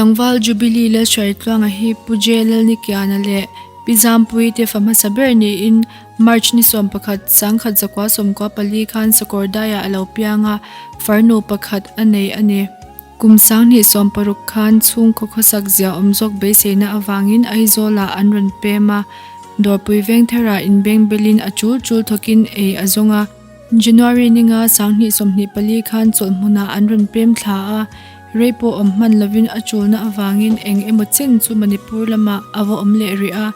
Tlangval Jubilee Lalhruaitluanga hi Pu J. Lalnikiana leh Pi Zampuii te fa hmasa ber niin March ni 11, 1994 khan Sakawrdaiah a lo piang a, farnu pakhat a nei a ni. Kum 2016 khan chhungkaw khawsak zia awm zawk beiseina avangin Aizawlah an rawn pem a, Dawrpui Vengthara inbeng belin a chul chul thawkin ei a zawng a. January ninga 2024 khan chawlh hmunah an rawn pem thla a, rei pawh awm hman lovin a chulna avangin eng emaw chen chu Manipur lamah a va awm leh rih a.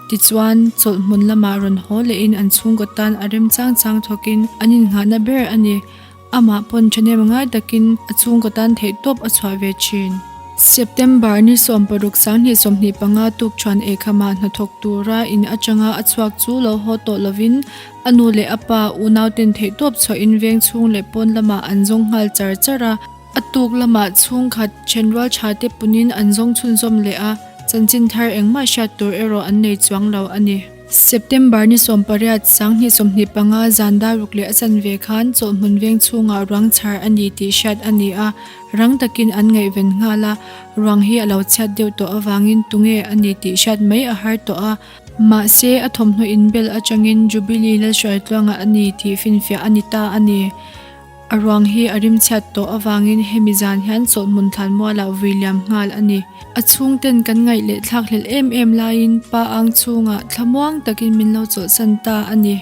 Tichuan, chawlh hmun lamah rawn haw lehin an chhungkaw tan a remchang chang thawkin an innghahna ber a ni. Amah pawn thahnem ngai takin a chhungkaw tan theihtawp a chhuah ve thin. September ni 16 2025 tuk chuan eikhama hnathawk tura in atanga a chhuak chu lo haw tawh lovin a nu leh a pa unauten theihtawp chhuahin veng chhung leh pawn lamah an zawng nghal char char a. A tuk lamah chhungkhat thenrual tha te punin an zawng chhunzawm leh a, chanchin thar engmah hriat tur erawh an nei chuang lo a ni. September ni 18, 2025 zan dar ruk leh a chanve khan chawlhhmun veng chhungah ruang chhar a ni tih hriat a ni a, rang takin an ngaihven nghal a, ruang hi a lo chhiat deuh tawh avangin tunge a ni tih hriat mai a har tawh a, mahse a thawmhnaw inbel atangin Jubilee Lalhruaitluanga a ni tih finfiah a ni ta a ni. A ruang hi a rimchhiat tawh avangin hemi zan hian chawlhhmun thlanmualah vui liam nghal a ni. A chhungten kan ngaih leh thlak hlelh em em laiin pa ang chhungah thlamuang takin min lo chawlhsan ta a ni.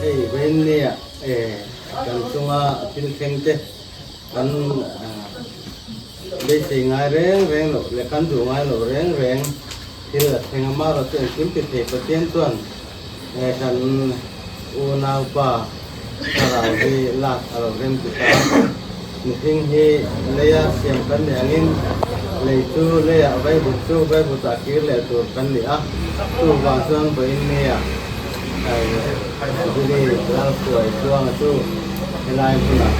Hei vawiinnia kan chunga thil thleng te kan beisei ngai reng reng loh leh kan duh ngai loh reng reng thil a thleng a, amaherawhchu engkim ti thei Pathian chuan kan unaupa thlarau hi lak a lo rem ti ta a, mihring hi leia siam kan nih angin lei chu leiah vaivut chu vaivutah kir leh tur kan ni a, chuvang chuan vawiinnia Jubilee Lalhruai Tluanga chu helai hmunah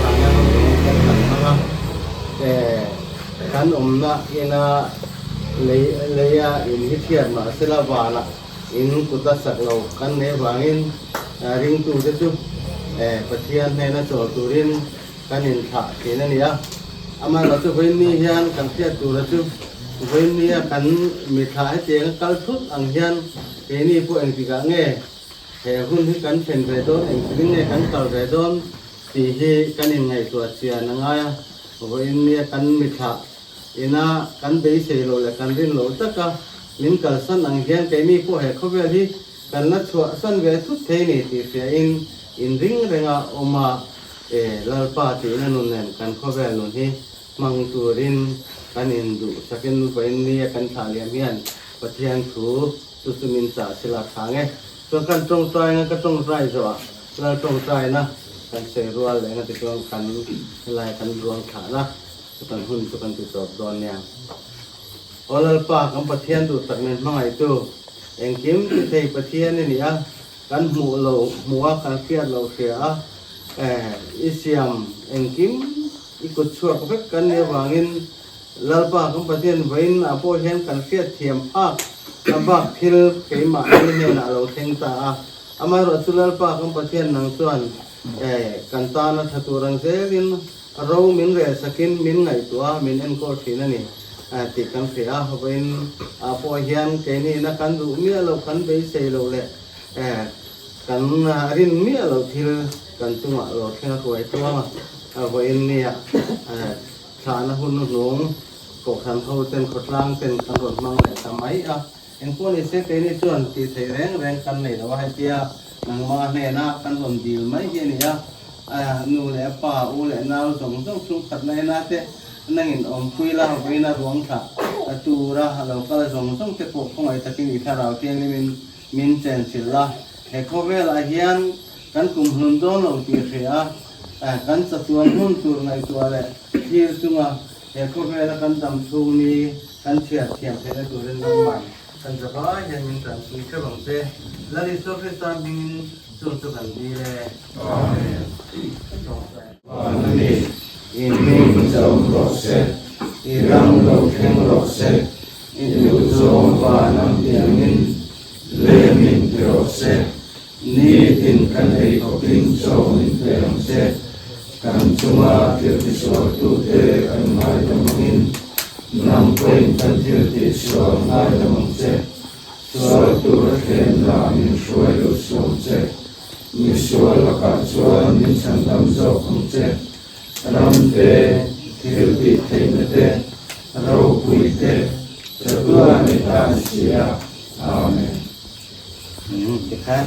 thahnem kan han hmang a, kan awmna ina. Lei leia in hi thiat mah sela vanah in kuta sak lo kan nei vangin ringtute chu Pathian hnena chawl turin kan inthlah thin a ni a. Amaherawhchu vawiinni hian kan hriat tura chu vawiinnia kan mithla hetianga kal thut ang hian keini pawh engtikah nge he hun hi kan thlen ve dawn, engtikin nge kan kal ve dawn tih hi kan inngaihtuah chian a ngai a. Vawiinnia kan mithla Ina kan beisei lo leh kan rin lo taka min kalsan ang hian keini pawh he khawvel hi kan la chhuahsan ve thut thei ni tih hriain inring renga awm a, e Lalpa tihna nun nen kan khawvel nun hi hmang turin kan induh sakin vawiin nia kan thlah liam hian Pathian thu chu chu min chah sila thlang e. Chuan kan tawngtainga ka tawngtai zawhah Lal tawngtaina kan sawi rual leh nga tichuan kan helai kan ruang thlahna Chu kan hun chu kan ti tawp dawn nia. Aw Lalpa, kan Pathian duh tak min hmangaihtu, engkim ti thei Pathian i ni a, kan hmuh lo hmuh a, kan hriat lo hria a, eh, i siam engkim i kut chhuak vek kan nih avangin Lalpa kan Pathian vawiin ah pawh hian kan hriat thiam phak a bak thil keimah ni hnenah a lo thleng ta a. Amaherawhchu Lalpa kan Pathian nang chuan, eh, kan tana tha tur ang zelin, Ro min rel sakin min ngaihtuah a, min enkawl thin a ni tih kan hria a, vawiin ah pawh hian keini ina kan duh miah loh, kan beisei loh leh kan rin miah loh thil kan chungah lo thleng a hruai tluang a, vawiin nia thlahna hun hnung kohhran ho ten khawtlang ten kan rawn hmang leh ta mai a, engpawh ni se keini chuan tih theih reng reng kan nei lo a, hetia nangmah hnena kan rawn dil mai hi a ni a. A nu leh a pa, u leh nau zawng zawng chhungkhat laina te nangin awmpui la vawiina ruang thlah a tura a lo kal zawng zawng te pawh khawngaih takin i thlarau thianghlimin min chenchilh la. He khawvelah hian kan kum hlun dawn lo tih hria a, kan chatuan hmun tur ngaihtuah leh thlir chunga he khawvela kan dam chhung ni kan chhiar thiam theihna turin nangmah kan zavai hian min tanpui theuh ang che. Lal Isua Krista hmingin chung chu kan dil e. Amen. Van a ni, i hming chauh rawh se, i ram lo thleng rawh se, i duhzawng van ang tiangin lem in ti rawh se, nitin kan ei khawpin chaw min pe ang che, kan chunga thil tisualtute kan ngaidam angin, nang pawhin kan thil tihsual ngaidam ang che. Sual tur a thlem lah min hruai lo suam che. Mi sual lakah chuan min chhandam zawk ang che. Ram te, thil tih theihna te, ropui te, chatuan i tan si a. Amen. Tikhan.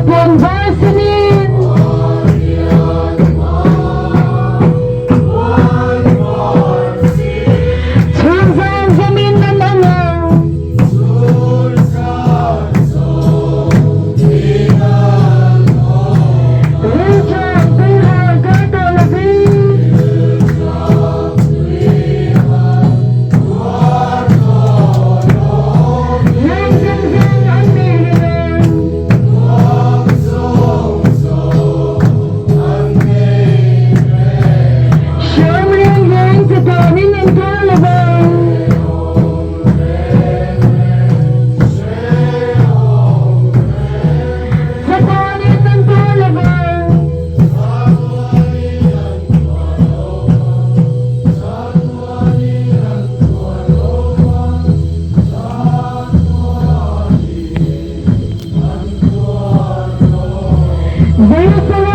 Puan var sinin. Chhun zan zamin an awm ang. Rilṭam tuihal kar tawh lovin. Leng zing zing an ni reng ang. Hriam reng reng chatuanin an tuar lo vang. Chatuanin an tuar lo vang. Jerusalem.